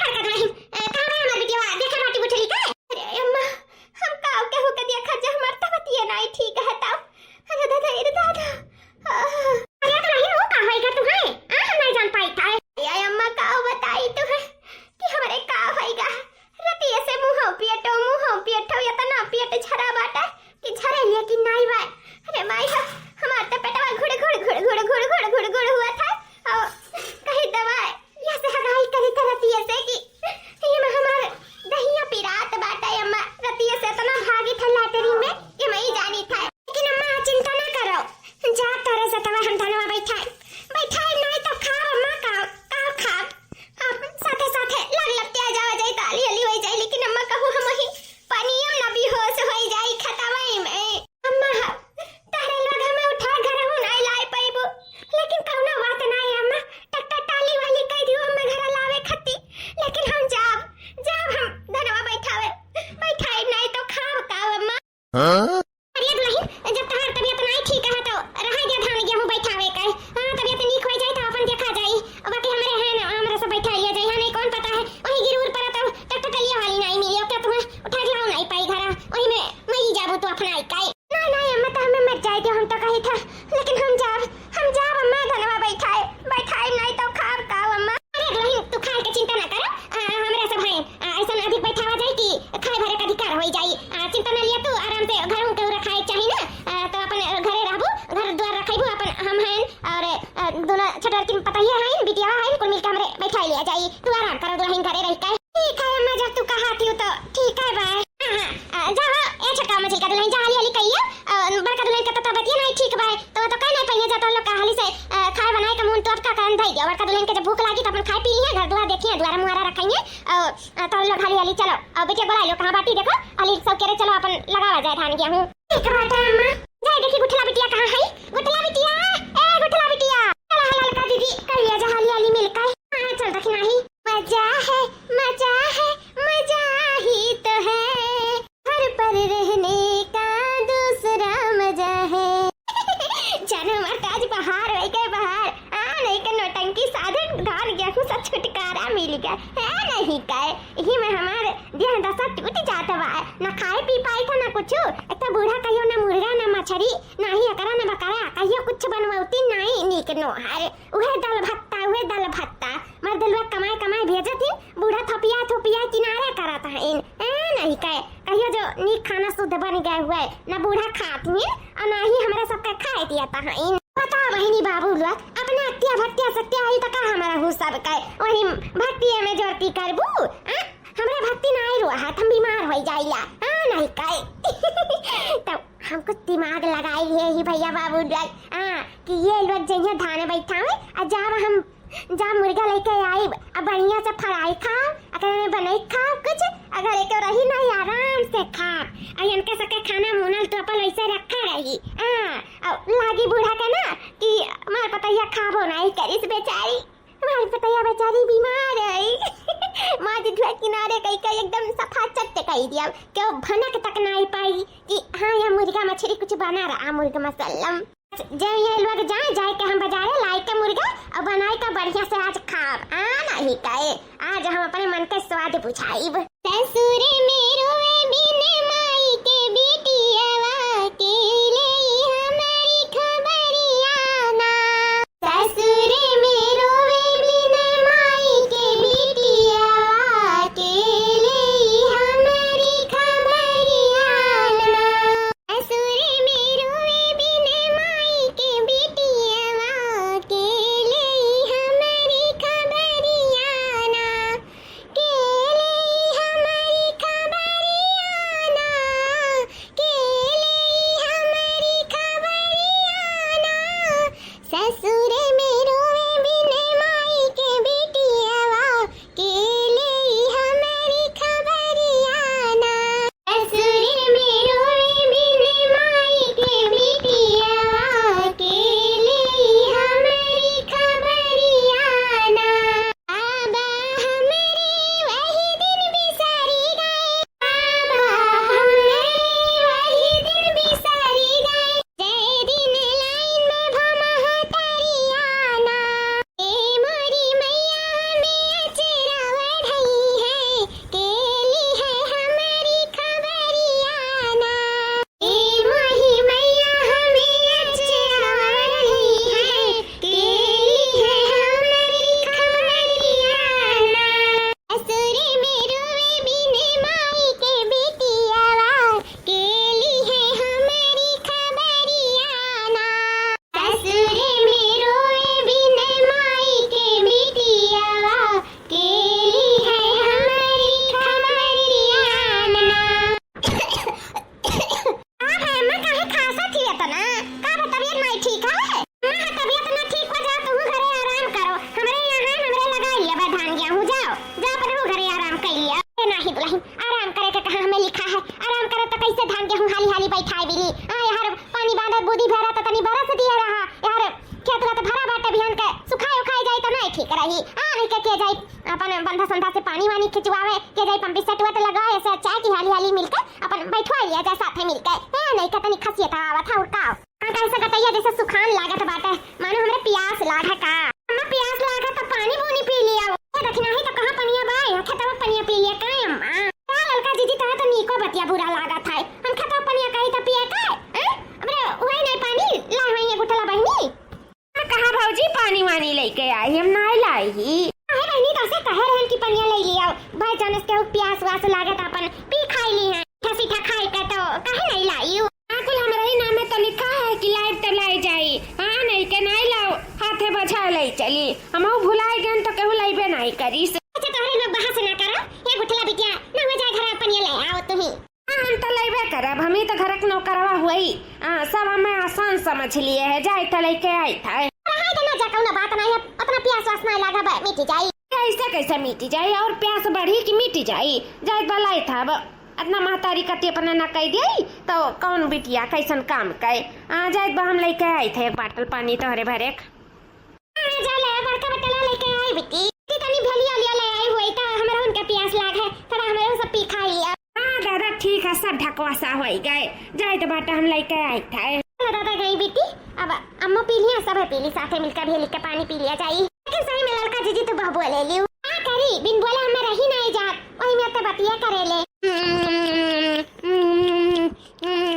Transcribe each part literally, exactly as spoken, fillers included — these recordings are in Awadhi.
बड़का दुलहिन, अ, कहाँ बा हमार बिटिया? देखे बाटी उठली का? अरे अम्मा, हम काव केहू के देखा जे हमार तबतिये नाई ठीक है तब। अरे दादा, अरे दादा। अरे दुलहिन, वो का होइगा तुहैं? आ, हम नाई जान पाई था। अरे अम्मा, काव बताई तुहैं कि हमरे का होइगा? रतिये से मुँह पियटो, मुँह पियटो, इतना पियट झरा बाटा कि झरे लिए कि नाई बाय। अरे माई हो, हमार तो पेटवा घुड़ घुड़ हुआ था। और कही दवाई, या से हगाई करी रतिये से कि ये में हमार दहिया पिरात बाटा अम्मा। रतिये से इतना भागी था लैटरिन में कि मैं ही जानी था। लेकिन अम्मा, चिंता ना करो, जा तोरे सतवा हम धनवा बैठाई, बैठाई नाई तो खाब अम्मा, का, का खाब? अब साथे साथे लग लग के आ जावा जाई, तो हाली हाली होई जाई, लेकिन अम्मा कहूँ हम वही पानियम ना बेहोश होई जाई खतवई में। अम्मा, तहरे लोग हमें उठा घर हूँ नाई लाई पाइबू, लेकिन कौनो बात नाई अम्मा, ट्रैक्टर टाली वाली कह दियो हमें घर लावे खती, लेकिन हम जाब, जाब हम धनवा बैठावे, बैठाई नाई तो खाब का अम्मा? हाँ? अरे दुलहिन, जब तहार तबियत नाई ठीक है तो रहा दे धान गेहूं बैठावे का। हाँ, तबियत नीक होई जाई तो अपन देखा जाई। बाकी हमरे हैं ना, हमरे से बैठा लिया जाई। हाँ, नहीं कौन पता है, वही गिरूर पर तो टकटकलिया वाली नाई मिली, ओके तुम्हें उठा के लाओ नाई पाई घरा, वही में मरी जाबू तू अपना आई काई। ना, ना, अम्मा तो हमें मर जाए दो, हम तो कही था, लेकिन हम जाब, हम जाब अम्मा धनवा बैठाए, बैठाए नाई तो खाब का अम्मा। अरे दुलहिन, तू खाए के चिंता ना करो, आ, हमरे सब हैं, आ, ऐसन अधिक बैठावा जाई कि खाए भरे का अधिकार होई जाई। आ, चिंता ना लिया तू, आराम से घर उनके उरा खाए चाही ना, आ, तो अपन घरे रहबू, घर द्वार रखेबू अपन हम हैं, और, आ, दोनों छटरकिन पतहिया हैं, बिटिया हैं, कुल मिलके हमरे बैठा लिया जाई। तू आराम करो दुलहिन घरे रह के। ठीक है अम्मा, जब तू कहा थी तो ठीक है बा। हाँ, हाँ, आ, जाओ, ए छोटका मझिलका दुलहिन, जा हाली हाली कहियो, आ, बड़का दुलहिन के तो तबियत नहीं ठीक बा, तो वो तो कह नहीं पाइए, जा तो लोग का हाली से, आ, खाए बनाए का मुंह तो अब का करन धई दिया। बड़का दुलहिन के जब भूख लागी तो अपन खाए पी लिया, घर दुआर देखिए, दुआर मुहारा रखेंगे, और, आ, तो लोग हाली हाली चलो, और बेटिया बोला लो कहाँ बाटी देखो, हाली सब करे चलो अपन लगावा जाए धान गेहूँ। ठीक बात है अम्मा, जाए देखी गुठला बिटिया कहाँ है, गुठला बिटिया, ए गुठला बिटिया, चला है ललका दीदी, कर लिया जा हाली हाली मिलकर। हाँ, चल रखी नहीं। मजा है, मजा है, मजा ही तो है। घर पर रहने का दूसरा मजा है। जाने हमार तो आज बहार होई गए बहार। आ, नहीं के नौटंकी साधे धान गेहूं से छुटकारा मिल गया। है नहीं के, यही में हमार देह दशा टूट जात बा। ना खाए पी पाई था, ना कुछ। एक तो बूढ़ा कहियो ना मुर्गा, ना मछरी, ना ही एकरा, ना बकरा। कहियो कुछ बनवती नहीं नीक नोहर। उहे दल भत्ता, उहे दल भत्ता। मर्द लोग कमाए, कमाए भेजत ही, बूढ़ा थपिया, थपिया किनारे करत हइन। ए, नहीं कहे, कहियो जो नीक खाना शुद्ध बन गए हुए, न बूढ़ा खात ही, और ना ही हमरा सबके खाए दिया हइन। बता बहिनी बाबू लोग, अपना अत्या भत्या सत्या आई तो का हमरा हूँ सब कहे, वही भक्तिया में जोरती करबू, आ? हमरा भक्ति ना आई रुआ हाथ, हम बीमार हो जाइला, आ, नहीं कहे। तो हम कुछ दिमाग लगाई है ही भैया बाबू लोग, आ, कि ये लोग जइया धान बैठावे, आ जाब हम जा मुर्गा लेके आइब, अब बढ़िया से फ्राई खाब, अगर में बनाई खाब कुछ, अगर एक रही नहीं आराम से खाब। और इनके सबके खाना मुनल तो अपन ऐसे रखा रही। हाँ, और लागी बूढ़ा के ना कि मार पतैया खाबो नहीं करिस बेचारी, मार पतैया बेचारी बीमार है। माँ जी धुआ किनारे कई कई एकदम सफा चट्ट कई दिया, क्यों भनक तक नहीं पाई कि हाँ, यह मुर्गा मछली कुछ बना रहा, मुर्गा मसल्लम। जब ये लोग जाए, जाए के हम बाजारे लाई के मुर्गा और बनाई के बढ़िया से आज खाब। आ नहीं कहे, आज हम अपने मन के स्वाद बुझाइब। ससुर में रोवे बिन माई के बिटियावा के लेई हमरी खबरिया ना। ससुर में रोवे बिन माई के बिटियावा के लेई हमरी खबरिया ना। ससुर में रोवे बिन माई के बिटियावा के लेई हमरी खबरिया ना, के लेई हमरी खबरिया खिंचवावे के जाई पंपी सेट वेट लगा, ऐसे अच्छा है कि हाली हाली मिलके अपन बैठवा लिया जाए साथे मिलके। ए, नहीं का तनी खसियत आवत है और का। हाँ, कैसे गटैया जैसे सुखान लागत बाटे, मानो हमरे प्यास लाग है का। अम्मा प्यास लाग है तो पानी बूनी पी लिया। ये देखी नहीं तो कहाँ पनिया बा, यहाँ खेतवा पनिया पी लिया का अम्मा। का ललका जीजी तोहे तो नीको बतिया बुरा लागत है, हम खेतवा पनिया कही तो पिए का? हैं? हमरे वही नहीं पानी लाई हुई है गुठला बहिनी। कहाँ भौजी पानी वानी लेके आई, हम नाई लाई ही। अरे बहिनी, तो से कहे रहन कि पनिया ले लिया, भाई जानस के प्यास वास लागत अपन पी खाई ली है, ठसी ठा खाई के तो कहे नहीं लाई। हाँ, कुल हमरे ही नाम में तो लिखा है कि लाइब तो लाई जाई। हाँ, नहीं के नहीं लाओ, हाथे बझा ले चली। हम भुलाई गन तो केहू लाइबे नहीं करी। अच्छा, तोहरे लोग बहस ना करो, ये गुठला बिटिया ना हो जाए घर अपन, ये ले आओ तुही। हाँ, हम तो लइबे करब, हम ही तो घर के नौकरवा हुई। हाँ, सब हमें आसान समझ लिए है, जाए तो लेके आई था। अरे हाय, ना जा, कौनो बात नहीं है, अपना प्यास वास नहीं लागा बा, मिट जाई। ऐसे कैसे मिट जाई? और प्यास बढ़ी कि मिट जाई? जाए तो लाई था, अब इतना महतारी कति अपने ना कह दिए तो कौन बिटिया कैसन काम करे? आ जाए तो हम लेके आई थे एक बाटल पानी तोहरे भरे। हाँ, जा ले, बड़का बटला लेके आई बिट्टी। कि तनी भेलिया लिया ले आई हुई, तो हमरा उनके प्यास लाग है, थोड़ा हमरे सब पी खा लिया। हाँ दादा, ठीक है, सब ढकवासा होई गए, जाए तो बाटा हम लेके आई थे। चलो दादा, गई बिट्टी, अब अम्मो पी लिया, सब पी ली, साथे मिलकर भेली के पानी पी लिया जाई। लेकिन सही में ललका जीजी तो बहबुआ ले लियो। का करी, बिन बोला हमें रही नहीं जात, वही में तो बतिया करे ले। हम्म,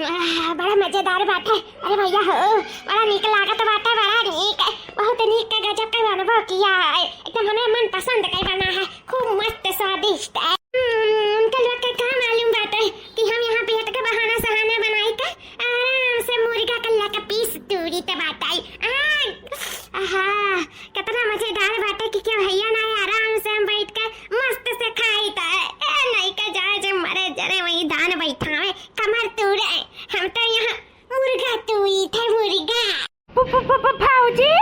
आह, बड़ा मजेदार बाटे। अरे भैया हो, बड़ा नीक लागत बाटे, बड़ा नीक, बहुत नीक के गजब के बनबो किया है। एकदम हमें मन पसंद के बना है, खूब मस्त स्वादिष्ट है। हम्म, उनके लोग के का मालूम बाटे कि हम यहाँ बैठ के बहाना सहाना बनाई के आराम से मुर्गा के लेके पीस तूरी ते बाटे। आ, आहा, कितना मजेदार बाटे कि क्या भैया ना, आराम से हम बैठ के मस्त से खाई त। ए, नहीं के जाए जे मरे जरे वही धान बैठावे, कमर तूरे। हम तो यहाँ मुर्गा तूई थे, मुर्गा। प-, प-, प-, प-, भौजी?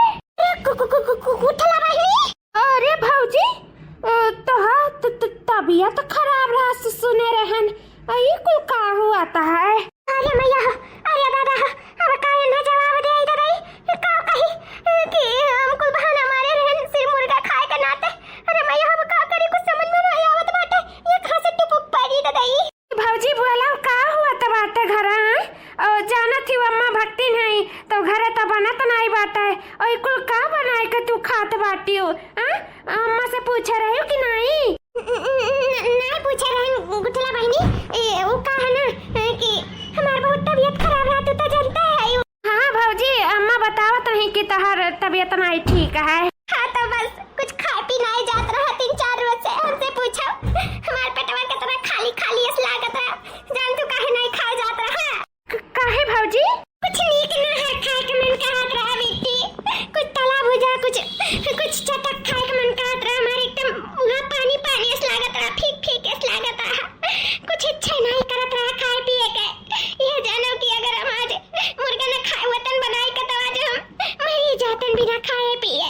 ए, कु-, कु-, कु-, कु-, कु-, गुठला बहिनी? अरे भौजी, अ, तोहार त-, त-, तबियत खराब रहा सु-, सुने रहन। अ, ई कुल का हुआ त है? अरे मैया, अरे दादा, अब का एन्हे जवाब दे दादा, ई का कही कि हम कुल बहाना मारे रहन सिर मुर्गा खाए के नाते। अरे मैया, अब का करी, कुछ समझ में नहीं आवत बाटे, ये कहाँ से टुपुक पड़ी दादा ई? भौजी बोला, का हुआ त बाटे घरा, हाँ? और जानत ही अम्मा भक्तिन है, तो घरे त बनत नहीं बाटे, और ई कुल का बनाए के तू खात बाटियो, हाँ? अम्मा से पूछे रहे कि नहीं? न-, न-, नहीं पूछे रहे गुठला बहिनी, ए, वो का है ना, ए, कि हमार बहुत तबियत खराब रहा, तू तो जानता है। हाँ भौजी, अम्मा बतावत रही कि तहार तबियत नाई ठीक है। हाँ, तो बस कुछ खाए पी नाई जात रहा तीन चार रोज से। हमसे पूछो, हमार पेटवा कितना खाली खाली अस लागत रहा। जान तू काहे नाई खाए जात रहा? क-, काहे भौजी? कुछ नीक ना है खाए के मन कहत रहा बेटी। कुछ तला भुजा, कुछ, कुछ चटक खाए के मन कहत रहा। हमार एकदम मुँह पानी पानी अस लागत रहा, फीक फीक अस लागत रहा। कुछ इच्छा नाई करत रहा खाए पिए के। ये जानो कि अगर हम आज मुर्गा न खाए वतन बनाई के तो आज हम मरी जातन बिना खाए पिए।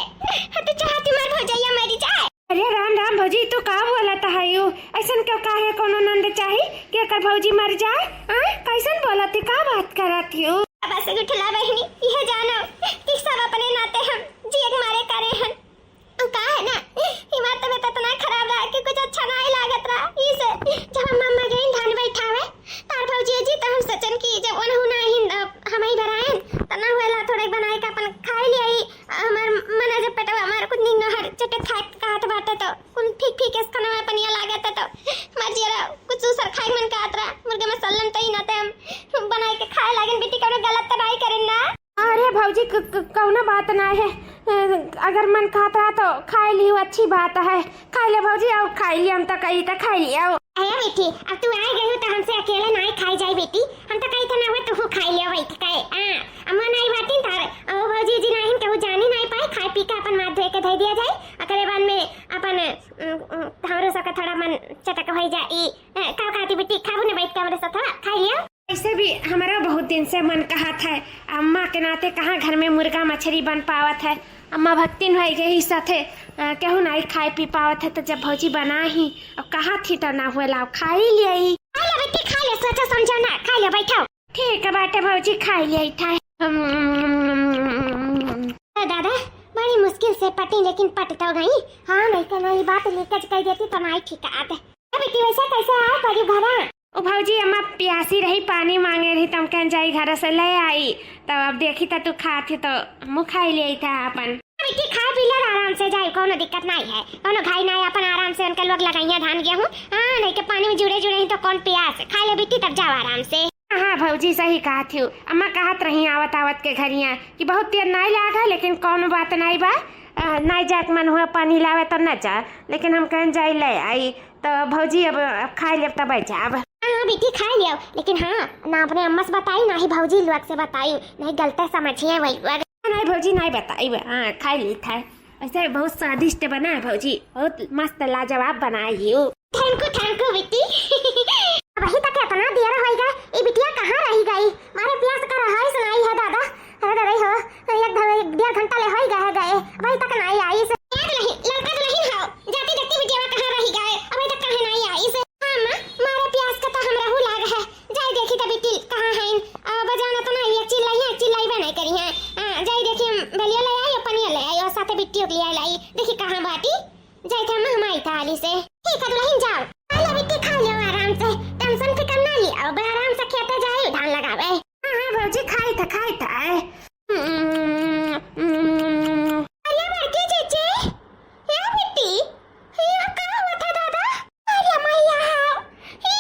हाँ, तो चाहती मर भौजैया मरी जाए। अरे राम राम भौजी, तू का बोलत है यू? ऐसन क्यों काहे कोनो नंद चाही कि एकर भौजी मर जाए? हाँ, कैसन बोलत ही, का बात करत यू? अब ऐसे गुठला बहिनी, ये जानो कि सब अपने नाते हम जिए के मारे करे हन। का है ना, हमार तबियत इतना खराब रहा कि कुछ अच्छा नाई लागत रहा। इसे जब हम अम्मा गईन धान बैठावे, तार भौजी जी, तो हम सोचन कि जब उनहु नाई, अ, हम ही बरायन, तो ना हुएला थोड़े बनाए के अपन खाए लिया ही। हमार मन जब पेटवा हमार कुछ निक नहर चटक खाए के कहत बाटे, तो कुल फीक फीक के खाना में पनिया लागत है, तो हमार जियरा कुछ दूसर खाए के मन कहत रहा। मुर्गा मसालन तो ही ना, ते हम बनाए के खाए लागन। बेटी, कौनो गलत तो नाई करेन ना? अरे भौजी, क-, क-, कौनो बात ना है। अ, अगर मन कहत रहा तो खाए लियो, अच्छी बात है। खाए ले भौजी, और खाए लियो, हम तो कही तो खाए लियो। अरे बेटी, अब तू आए गई हो तो हमसे अकेले ना खाई जाए बेटी। हम तो कही तो ना हुआ, तू खाए लियो बैठ के। हाँ, अम्मा नाई बाटिन तार, ओ भौजी जी नाहिन, केहू जानी नाई पाए, खाए पी के अपन माथ धोए के धई दिया जाए। ओकरे बाद में अपन, उम, उम, हमरो सबके थोड़ा मन चटक होई जाई। अ, का खाती बेटी, खाबू ने बैठ के हमरे साथ, खाए लियो। वैसे भी हमारा बहुत दिन से मन कहत है, अम्मा के नाते कहाँ घर में मुर्गा मछरी बन पावत है। अम्मा भक्तिन होई गई साथे, अ, केहू नाई खाए पी पावत है, तो जब भौजी बना ही और कहा थी तो ना हुए, लाओ खाई लिया ही। खा ले बेटी, खा ले, सोचा समझा ना, खा ले, बैठो। ठीक है बाटे भौजी, खाई लिया ही था। हम्म। तो दादा, बड़ी मुश्किल से पटी, लेकिन पट तो गई। हाँ, नहीं तो नहीं बात लीकेज कर देती तो नहीं ठीक आत। ए बिट्टी, वैसे कैसे आए परी घरा? ओ भौजी, अम्मा प्यासी रही, पानी मांगे रही, त हम कहन जाई घर से ले आई। तब अब देखी त तू खात ही तो हमहू खाई ले था अपन। बिट्टी, खाए पी ले आराम से जाई, कोनो दिक्कत नहीं है, कोनो घाई नहीं, अपन आराम से उनके लोग लगाइया धान गेहूं। हाँ, नहीं के पानी में जुड़े जुड़े ही तो कौन प्यास, खा ले बिट्टी तब जाओ आराम से। हाँ भौजी, सही कहत हिउ। अम्मा कहत रही आवत आवत के घरिया कि बहुत तेल नाई लाग है, लेकिन कौनो बात नाई बा। अ, नाई जाए के मन हुआ पानी लावे तो न जा, लेकिन हम कहन जाई ले आई। तो भौजी अब, अब खाई लेब तब जाब। हाँ, हाँ बिट्टी, खाई लियो, लेकिन हाँ, ना अपने अम्मा से बताई, ना ही भौजी लोग से बताई, नहीं गलते समझिए वही लोग। नहीं भौजी, नहीं बताई, हाँ, खाई ली था। ऐसे बहुत स्वादिष्ट बना है भौजी, बहुत मस्त लाजवाब बनाई हो। Thank you, thank you बिट्टी। अबही तक इतना देर होई गए, ई बिटिया कहाँ रही गई? मारे प्यास का रहाई सुनाई है दादा। अरे दादा हो, एक घ-, एक डेढ़ घंटा ले होई गए, गए, अबही तक नाई आइस। ए दुलहिन, ललका दुलहिन हो, जाती देखती बिटिया कहाँ रही गए, अबही तक काहे नाई आइस? हाँ माँ, मारे प्यास का तो हमरहू लाग है, जाई देखी त बिट्टी कहाँ है। आ, बजाना तो नाई, एक चिल्लाई है, एक चिल्लाई बे नहीं करी है। हाँ, जाई देखी हम बेलियो ले आई, पनिया ले आई, और साथे बिट्टियो के लिए लाई, देखी कहाँ बाटी। जाई थे हम, हम आई था हाली से। ठीक है दुलहिन, जाओ। खा ले बिट्टी, खा ले आराम से, tension फिकर ना लियो, अब आराम से खेते जाए धान लगावे। हाँ, हाँ भौजी, खाई था, खाई था। हम्म, हम्म, हम्म। अरे बड़की जीजी, ए बिट्टी, ये का हुआ था दादा? अरे मैया, ई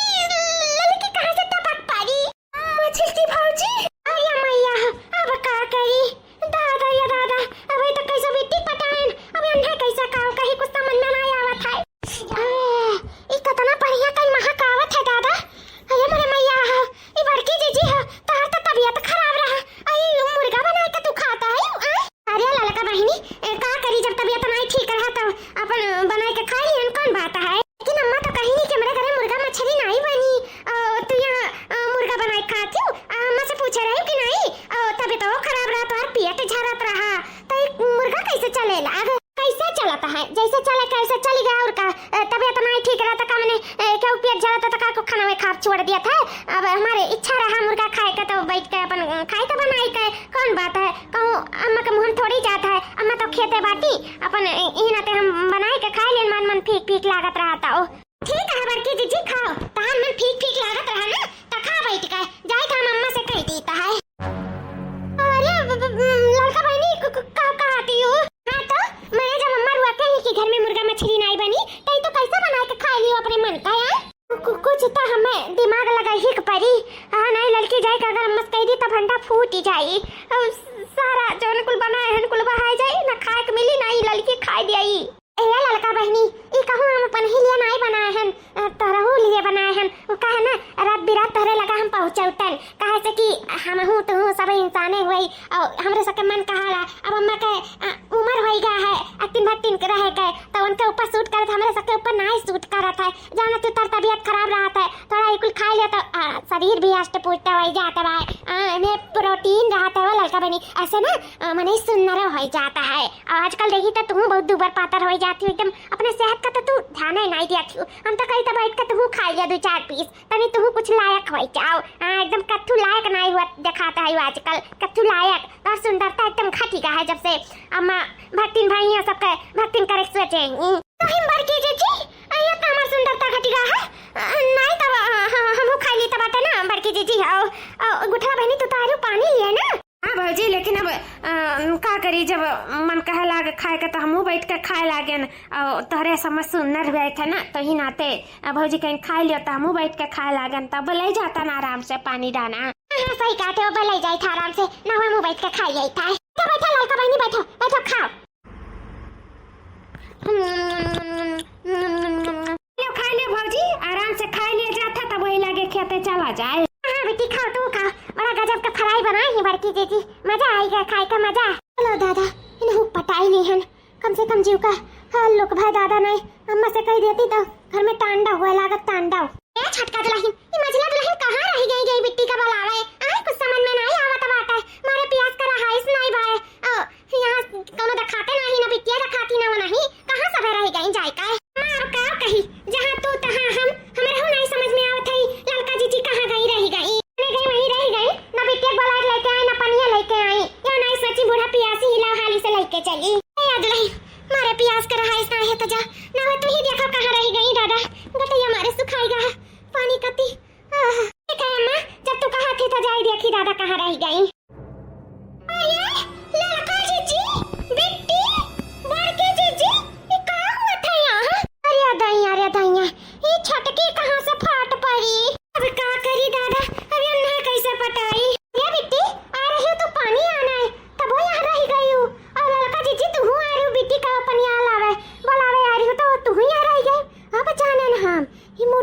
ललकी कहाँ से टपक पड़ी? मझिलकी भौजी। अरे मैया, अब का करी? दादा या दादा, अब ई तो कैसे बिट्टी पटाएन? अब एन्हे कैसे का कही, कुछ समझ में नाई आवत है। आ, ई कतना बढ़िया कई महक आवत है दादा। अरे मोरे मैया, ई बड़की जीजी है, तोहार तो तबियत खराब रहा। आ, ई मुर्गा बनाए के तू खाता है, आ? अरे ललका बहिनी, ए, का करी, जब तबियत नाई ठीक रहा तब अपन बनाए के खाई लिहन, कौन बात है? लेकिन अम्मा तो कही नहीं कि हमरे घरे मुर्गा मछली नाई बनी, अ, तू यहाँ, अ, मुर्गा बनाए के खाती हो, आ, अम्मा से पूछे रही कि नहीं, अ, तबियत तो खराब रहा, तोहार पेट झरत रहा, तो ई मुर्गा कैसे चलेला? अगर कैसे चलत है, जैसे चले कैसे चली गया और का, अ, तबियत नाई ठीक रहा तो का मने, अ, क्या पेट झरत तो का को खाना में खाब छोड़ दिया था? अब हमारे इच्छा रहा मुर्गा खाए का तो बैठ के अपन, अ, खाए तो बनाए के, कौन बात है? कहूँ अम्मा के मुँह में थोड़ी जात है, अम्मा तो खेते बाटी, अपन इ-, ई नाते हम बनाए के खाए लेन, मन मन फीक फीक लागत रहता ओ। ठीक है बड़की जीजी, खाओ, तहार मन फीक फीक लागत रहा ना, त खा बैठ के, जाए के हम अम्मा से कह दी त है। अरे ब-, ब-, ब-, ललका बहिनी, क-, क-, का कहती हो? हाँ तो, मैं जब अम्मा रुआ कही कि घर में मुर्गा मछली नाई बनी, त ई तो कैसे बनाए के खाए लियो अपने मन का, हैं? कु-, कुछ तो हमें दिमाग लगाई के परी। हाँ, नहीं ललकी जाए के अगर अम्मा से कह दी त भंडा फूट ही जाई। और सारा जौन कुल बनाए हन कुल बहाए जाई, ना खाए के मिली, ना ई ललकी खाए दियाई। ए ललका बहिनी, ई कहूँ हम अपन ही लिए नाई बनाए हन, अ, तोहरहू लिए बनाए हन। उ कहे ना, रात बिरात तोहरे लगा हम पहुँचौतन, काहे से कि हमहू तुहू सब इंसाने हुई, और हमरे सबके मन कहाला। अब अम्मा के, अ, उम्र होई गया है, अतिन भतिन के रहे के, तो उनके ऊपर suit करत, हमरे सबके ऊपर नाई suit करत है। जाना तू, तोर तबियत खराब रहत है, थोड़ा ई कुल खाए लियो तो, आ, शरीर भी हष्ट पुष्ट होई जात बा। आ, एमे protein रहत है वो ललका बहिनी, ऐसे ना, आ, मने सुंदर होई जात है। और आजकल देखी तो तू बहुत दुबर पातर होई जाती हो, एकदम अपने सेहत का तो तू ध्यान ही नहीं दिया थी। हम तो कही तो बैठ के तू खाए लिया दो चार piece, तनी तू कुछ लायक होई जाओ। आ, एकदम कत्थू लायक नहीं हुआ दिखाता है वो आजकल, कत्थू लायक। और सुंदरता एकदम घटी गा है जब से अम्मा भक्तिन भइया सबके भक्तिन करे के सोचे। तो हिम बड़की जीजी, अइया तो हमार सुंदरता घटी गा है। अ, नाई तब, अ, ह-, हमहू खाई ली तब बाटे ना बड़की जीजी। अ, अ, गुठला बहिनी तू तारू पानी लिए ना। हाँ भौजी, लेकिन अब, अ, का करी, जब मन कहे लागे खाए के तो हमहू बैठ के खाए लागेन। अ, तोहरे समझ सुंदर हुए थे ना, तो ही नाते, अ, भौजी कहीं खाए लियो तो हमहू बैठ के खाए लागेन, तब ले जाता ना आराम से पानी डाना। हाँ, सही कहते हो, ले जाए था आराम से, ना हमहू बैठ के खाए जाए था। तो बैठो ललका बहिनी, बैठो, बैठो, खाओ। ले, खाई ले भौजी, आराम से खाई ले जाता, तब वही लागे खेते चला जाए। हाँ बेटी, खाओ, तू खाओ, बड़ा गजब का fry बनाई है बड़की जीजी, मजा आई गया खाए का मजा। चलो दादा, इन्हें पटाई नहीं हन, कम से कम जीव का हाल लोग भाई दादा नहीं, अम्मा से कह देती तो घर में तांडव हुआ लागत, तांडव। ए छोटका दुलहिन, ई मझला दुलहिन कहाँ रही गई, गई बिट्टी का बुलावे? आए, कुछ समझ में नहीं आवत बाटे, मारे प्यास का रहाइश नहीं बाए। ओ, यहाँ कोनो देखाते नाही, ना बिटिया देखाती, ना वो नाही। कहाँ सबे रह गई जाए का? माँ, अब का कही, जहाँ तू तहाँ हम, हमरे हो नहीं समझ में आवत है, ललका जीजी कहाँ गई, रह गई? नहीं गई, वहीं रह गई, ना बिटिया बोला लेके आई, ना पनिया लेके आई। या नहीं सोची, बूढ़ा पियासी हिला हाली से लेके चली।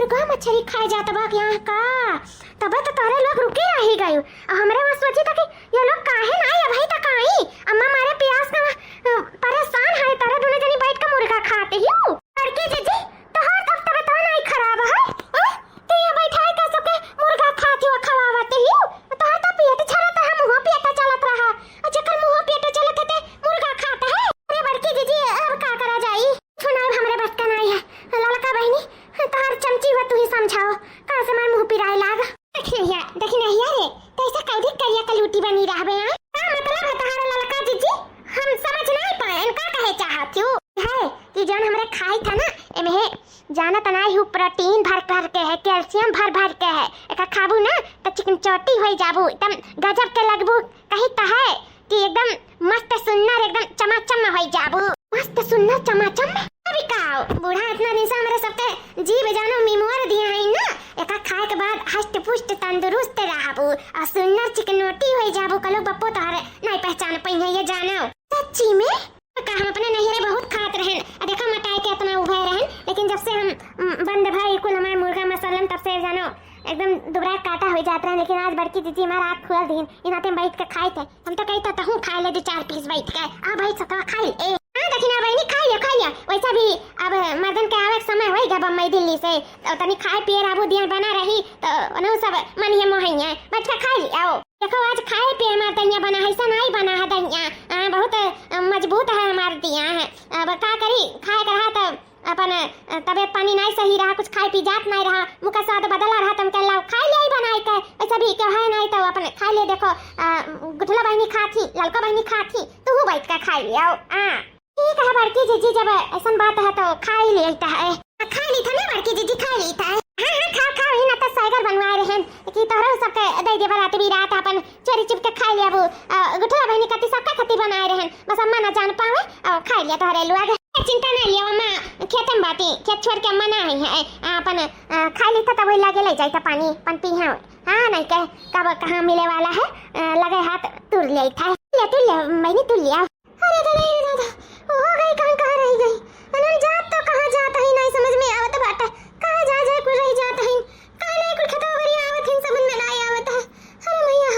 मुर्गा मछरी खाए जात बा यहाँ का? तबे तो तोहरे लोग रुके रही गयू। और हमरे वहाँ सोची था कि ये लोग काहे ना आए अभी तक आई। अम्मा मारे प्यास का, अ, परेशान है। तोहरे दोनों जनी बैठ के मुर्गा खाते ही हो। बड़की जीजी, तोहार तब तबीयत नहीं खराब है? हैं? तू यहाँ बैठाए का सबके मुर्गा खाती हो, खवावते ही हो। तोहार तो पेट झरत है, मुँह पेट चलत रहा। और जेकर मुँह पेट चलत है, ते मुर्गा खाता है। अरे बड़की जीजी, अब का करा जाई? सुनाई हमरे बस का नहीं है। ललका बहिनी, तोहार चमची हुआ, तू ही समझाओ, कहाँ से हमार मुँह पिराए लाग। देखी नहीं है, देखी नहीं है रे, कैसे कौड़ी करिया कलूटी बनी रहबे, हैं? का मतलब है तोहार ललका जीजी? हम समझ नहीं पाए, इनका कहे चाहत हूँ। है कि जौन हमरे खाई था ना, एमे जानत नहीं हूँ, प्रोटीन भर भर के है, कैल्शियम भर भर के है। एका खाबू ना तो चिकन चोटी हो जाबू, एकदम गजब के लगबू। कही तो है कि एकदम मस्त सुन्नर, एकदम चमाचम हो जाबू। मस्त सुन्नर चमाचम। अभी का हो, बूढ़ा इतना दिन से हमरे सबके जीव जानो मिमोर दिया है ना, एका खाए के बाद हष्ट पुष्ट तंदुरुस्त रहबू और सुन्नर चिकनोटी हो जाबू। कलो बप्पो तोहरे नहीं पहचान पई है, ये जानो। सच्ची में? का हम अपने नैहरे बहुत खात रहन, आ देखा मोटाए के इतना उभे रहन, लेकिन जब से हम, उम, बंद भा कुल हमारे मुर्गा मसालन, तब से जानो एकदम दुबरा काटा हो जात रहन। लेकिन आज बड़की जीजी हमारा आँख खोल दीन, इनाते हम बैठ के खाए थे। हम तो कही तो तहूँ खाए ले दो चार पीस बैठ के। आ भाई सकवा खाई ले। हाँ दखिना बहिनी, खाई ले, खाई ले। वैसा भी अब मर्दन के आवे के समय होई गया बम्बई दिल्ली से, तो तनी खाए पिए रहबू, दिया बना रही तो उन्हों सब मन ये मोहैया बैठ के खाई ले आओ। देखो, आज खाए पिए हमार दहिया बना है, ऐसा नहीं बना है दहिया। हाँ, बहुत, अ, मजबूत है हमार दिया है। अब का करी, खाए के रहा तो अपन, अ, तबीयत पानी नहीं सही रहा, कुछ खाए पी जात नहीं रहा, मुँह का स्वाद बदला रहा, तो हम कहला खाए ले ही बनाए के, ऐसा भी क्यों है नहीं तो अपन खाए ले। देखो, अ, गुठला बहिनी खात ही, ललका बहिनी खात ही, तू बैठ के खाए ले आओ। हाँ। ठीक है बड़की जीजी, जब ऐसन बात है तो खाई लेता है। हाँ, खाई ली था ना बड़की जीजी, खाई ली था। हाँ, हाँ, खाओ, खाओ, ही ना तो साइगर बनवाए रहन कि तोहरो सबके दे दे बरात भी रात अपन चोरी चुप के खाई ले। अब, अ, गुठला बहिनी कति सबके खती बनाए रहन, बस अम्मा ना जान पावे, और खाई लिया तोहरे लोग। चिंता ना लियो अम्मा, खेते में बाटी, खेत छोड़ के अम्मा ना आई है, अ, अपन, अ, खाई ली था तब वही लागे ले जाई था पानी, अपन पी है। हाँ, नहीं कह कब कहाँ मिले वाला है, अ, लगे हाथ तुर ले था। ले, तुर ले, बहिनी, तुर लिया। अरे दादा, अरे दादा, हो गई, कहाँ, कहाँ रह गई? अनन जात तो कहाँ जात है, नहीं समझ में आवत बाटे। कहाँ जा जाए कुल रह जात है, कहाँ नहीं कुल खेतवा बरी आवत है, समझ में नहीं आवत है। अरे मैया,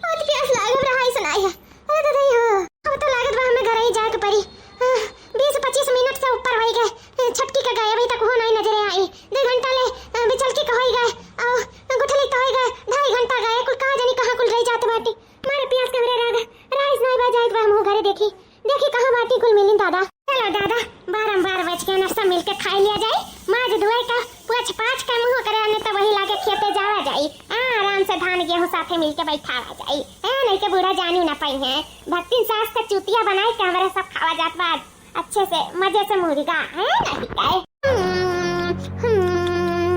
बहुत प्यास लागल रहा, ऐसा नहीं है। अरे दादा, हो, अब तो लागत बा हमें घर ही जाए के पड़ी। हाँ, बीस पच्चीस मिनट से ऊपर हो गए, छटकी के गए, अभी तक वो नहीं नजरे आई। दो घंटा ले, अ, बिचलकी के हो गए, और गुठली के हो गए, ढाई घंटा गए, कुल कहाँ जानी कहाँ कुल रह जात बाटी। मारे प्यास के हमरे राग, राइस नाई बा, जाइत बा हमहू घरे देखी, देखी कहाँ बाटी कुल मिलिन दादा। चलो दादा, बारम्बार बच के ना सब मिलके खाई लिया जाए। माज धोए का पोछ पाछ का मुँह करे, आने तो वही लागे खेते जावा जाई। हाँ, आराम से धान गेहूँ साथे मिलके बैठावा जाई। हाँ, नहीं के बूढ़ा जानी ना पाई है। भक्तिन सास का चूतिया बनाए के हमरे सब खावा जात बा। अच्छे से मजे से मुर्गा, है नहीं काय? हम्म,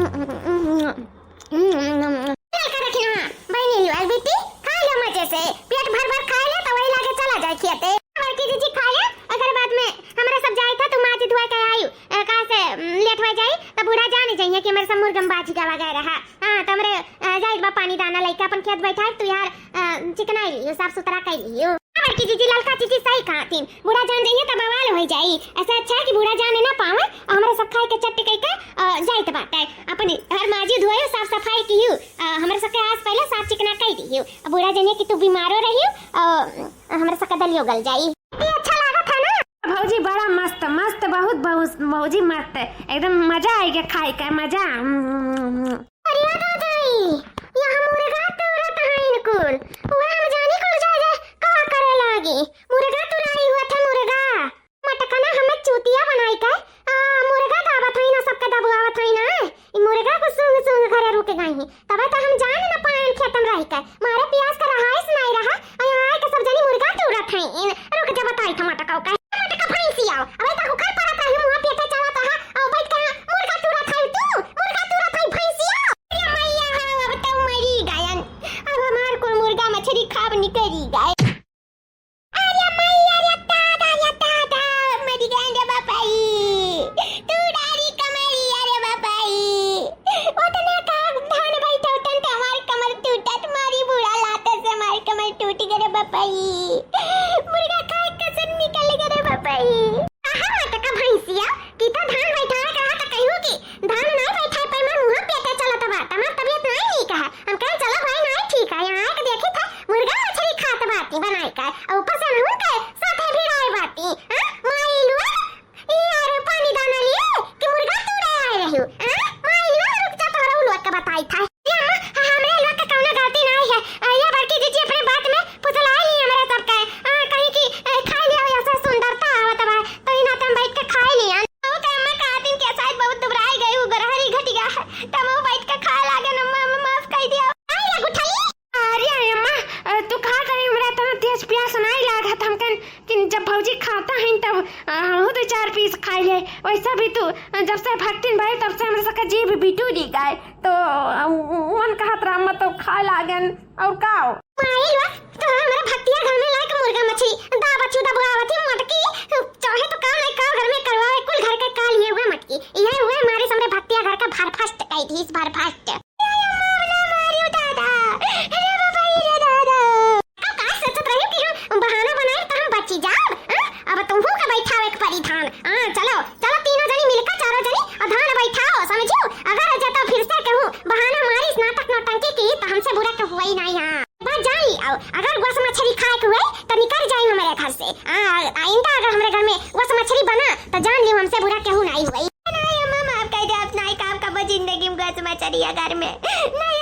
हम्म, हम्म, हम्म। हम्म, हम्म, हम्म। चल कर रखी ना, बहनी लो, बेटी, खा लो मजे से, पेट भर भर खा ले, तो वही लागे चला जाए खेते। बड़की जीजी खा ले, अगर बाद में हमरा सब जाए था, तो माँ जी धुआ के आई, अ, कहाँ से, उम, लेट हो जाए, तो बूढ़ा जान जाइए कि हमारे सब मुर्गम बाजी का वगैरह है। हाँ, तो हमरे, अ, जाए बा पानी दाना लेके अपन खेत बैठा, तू यार, अ, चिकनाई लियो, साफ सुथरा कर लियो। बड़की जीजी, ललका जीजी सही कहा थीन, बूढ़ा जान जाइए तो बवाल हो जाई। ऐसे अच्छा है कि बूढ़ा जाने ना पावे, और हमरा सब खाए के चट्ट कह के, अ, जाइत बाटे। अपन हर माजी धोए, साफ सफाई कियो, अ, हमरा सब के आज पहले साफ चिकना कह दियो। अब बूढ़ा जानिए कि तू बीमारो रहियो, अ, हमरा सब के दलियो गल जाई। ये अच्छा लागत है ना? भौजी बड़ा मस्त, मस्त, बहुत, बहुत, भौजी मस्त, एकदम मजा आएगा खाए का, मजा। हम्म। अरे दादाई, यहाँ मुर्गा तुरत हईन कुल। उहे हम जानी कुल जाए जाए का करे लागी। मुर्गा तुराई हुआ था, मुर्गा। मटकना हमें चूतिया बनाई के, आ, मुर्गा दावत हई ना, सबके दबुआवत हई ना। ई मुर्गा को सूंघ सूंघ घरे रुक गई है। तबे तो हम जान न पाएन खेतन रह के। मारे प्यास का रहाइश नहीं रहा। आ यहाँ आए के सब जनी मुर्गा तुरत हई। इन, रुक जा बताई था मटका का। मटका भैंसी आओ। अबे तो हुखर परत रही, मुँह पेटे चलत रहा। आओ बैठ के मुर्गा तुरत हई तू। मुर्गा तुरत हई भैंसी आओ। अरे मैया हाँ, अब तो मरी गयन। अब हमार कुल मुर्गा मछली खाब निकरी गए। अरे मैया रे दादा, रे दादा, मरी गए रे बापाई। तू डारी कमरिया रे बापाई। उतने का धान बैठा उतन तो हमार कमर टूटत, मारी बूढ़ा लाते से हमार कमर टूट गए रे बापाई। मुर्गा खाए कसम निकल गए रे बापाई। कहा मत का भैंसिया, कि तो धान बैठाए कहा तो कहू कि धान ना बैठाए पे मैं मुँह आई था। ये अम्मा, ह-, हमरे लोग के कौनो गलती नाहीं है। अ, ये बड़की जीजी अपने बात में फुसलाए ली हमरे सबके। अ, कहीं कि, अ, खाए लिया, ऐसा सुंदरता आवत बा, तो इना तुम बैठ के खाए लिया। बहुत अम्मा का दिन के शायद बहुत दुबराई गई, वो गरहरी घटिया है, तब वो बैठ के खाए लागे न, अम्मा, अम्मा माफ कर दिया। आई रे गुठली। अरे अम्मा, अ, तू कहा करी, हमरा तो तेज प्यास नाहीं लागत, हम कन कि जब भौजी खाता है तब, अ, हमहू दो चार पीस खाई ले। वैसा भी तू, अ, जब से भक्तिन भरे तब से हमरा सबका जीभ बिटू दी गए। तो, अ, मन कहत रहा, "अम्मा, तो खाए लागन।" और का हो? माई लो, तो हमरा भक्तिया घर में लायक मुर्गा मछली, दा बच्चू दा बुआवत ही मटकी, चाहे तो काम नहीं काम घर में करवावे, कुल घर के काल ये हुए मटकी। यही हुए हमारे सामने भक्तिया घर का भरफस्ट कही थी, भरफस्ट। अरे अम्मा, ना मारियो दादा, अरे बाबा, ये दादा। का, का सोचत रहे कि हम बहाना बनाए तो हम बची जाब? हाँ? अब तुमहू के बैठावे के परी धान। हाँ, चलो, चलो तीनों जनी मिलकर, चारों जनी, और धान बैठाओ, समझियो? अगर जब फिर से कहूँ बहाना मारिस, नाटक नौटंकी की, तो हमसे बुरा तो हुआ ही नहीं। हाँ, बात जान ली, आओ, अगर वस मछली खाए के हुए, तो निकल जाए हमारे घर से। हाँ, आइंदा अगर हमारे घर में वस मछली बना, तो जान ली हमसे बुरा केहू नहीं हुआ। नहीं अम्मा, माफ कर दे, अब नहीं काम का जिंदगी में वस मछली अगर में नहीं